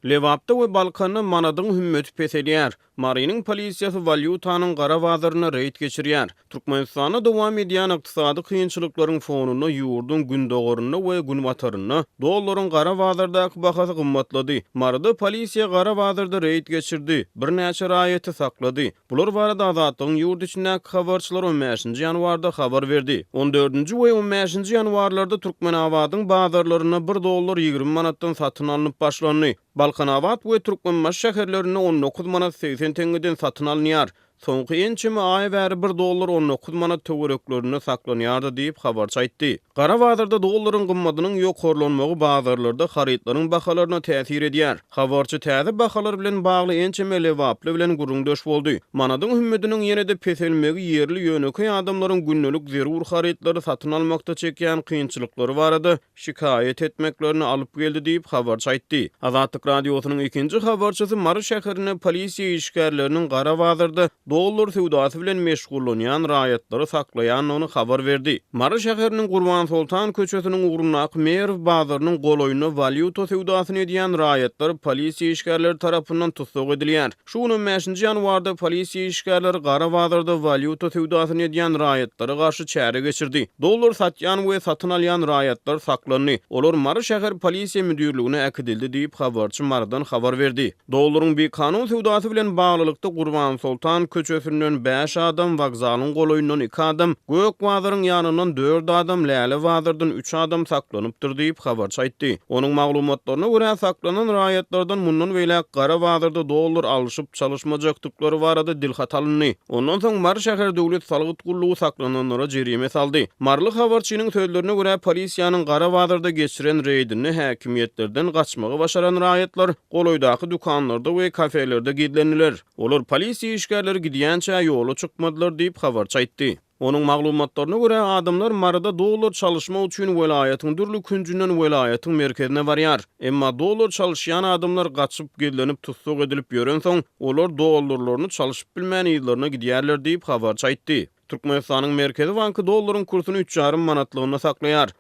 Lebapda we Balkanda manadyň hümmeti peselýär. Marynyň polisiýasy walýutanyň gara bazarynda reýd geçirýär. Türkmenistanda dowam edýän ykdysady kynçylyklaryň fonunda ýurduň gündogarynda we günbatarynda dollaryň gara bazardaky bahasy gymmatlady. Maryda polisiýa gara bazarda reýd geçirdi, birnäçe raýaty saklady. Bular barada Azatlygyň ýurt içindäki habarçylary on bäşinji ýanwarda habar berdi. On dördünji we on bäşinji ýanwarlarda Türkmenabadyň bazarlarynda bir dollar 20 manatdan satyn alnyp başlandy. Balkanabat we Türkmenbaşy şäherlerinde 19 manat 80 teňňeden satyn alynýar. Soňky ençeme aý bäri bir dollar 19 manat töwereklerinde saklanýardy diýip, habarçy aýtdy. Gara bazarda dollaryň gymmadynyň ýokarlanmagy bazarlarda harytlaryň bahalaryna täsir edýär. Habarçy täze bahalar bilen bagly ençeme lebaply bilen gürrüňdeş boldy. Manadyň hümmediniň ýene-de peselmegi ýerli ýönekeý adamlaryň gündelik zerur harytlary satyn almakda çekýän kynçylyklary barada şikaýat etmeklerine alyp geldi diýip, habarçy aýtdy. Azatlyk Radiosynyň ikinji habarçysy Mary şäherinde polisiýa işgärleriniň gara bazarda dollar söwdasy bilen meşgullanýan raýatlary saklaýandygyny habar berdi. Mary şäheriniň Gurbansoltan köçesiniň ugrundaky Merw bazarynyň golaýynda walýuta söwdasyny edýän raýatlar polisiýa işgärleri tarapyndan tussag edilýär. Şu gün on bäşinji ýanwarda polisiýa işgärleri gara bazarda walýuta söwdasyny edýän raýatlara garşy çäre geçirdi. Dollar satýan we satyn alýan raýatlar saklandy. Olar Mary şäher polisiýa müdirligine äkidildi diýip, habarçy Marydan habar berdi. Dollaryň bikanun söwdasy bilen baglylykda Gurbansoltan köçesinden bäş adam, wokzalyň golaýyndan iki adam, Gök bazaryň ýanyndan dört adam, Läle bazardan üç adam saklanypdyr diýip, habarçy aýtdy. Onuň maglumatlaryna görä, saklanan raýatlardan mundan beýläk gara bazarda dollar alşyp-çalyşmajakdyklary barada dilhat alyndy. Ondan soň Mary şäher döwlet salgyt gullugy saklananlara jerime saldy. Maryly habarçynyň sözlerine görä, polisiýanyň gara bazarda geçiren reýdinde häkimiýetlerden gaçmagy başaran raýatlar golaýdaky dükanlarda we kafelerde gizlendiler. Olar polisiýa işgärleri gidýänçä ýola çykmadylar diýip, habarçy aýtdy. Onuň maglumatlaryna görä, adamlar Maryda dollar çalyşmak üçin welaýatyň dürli künjünden welaýatyň merkezine barýar. Emma dollar çalyşýan adamlar gaçyp, gizlenip tussag edilip ýörensoň, olar dollarlaryny çalyşyp bilmän yzlaryna gidýärler diýip, habarçy aýtdy. Türkmenistanyň Merkezi banky dollaryň kursuny üç ýarym manatlygynda saklaýar.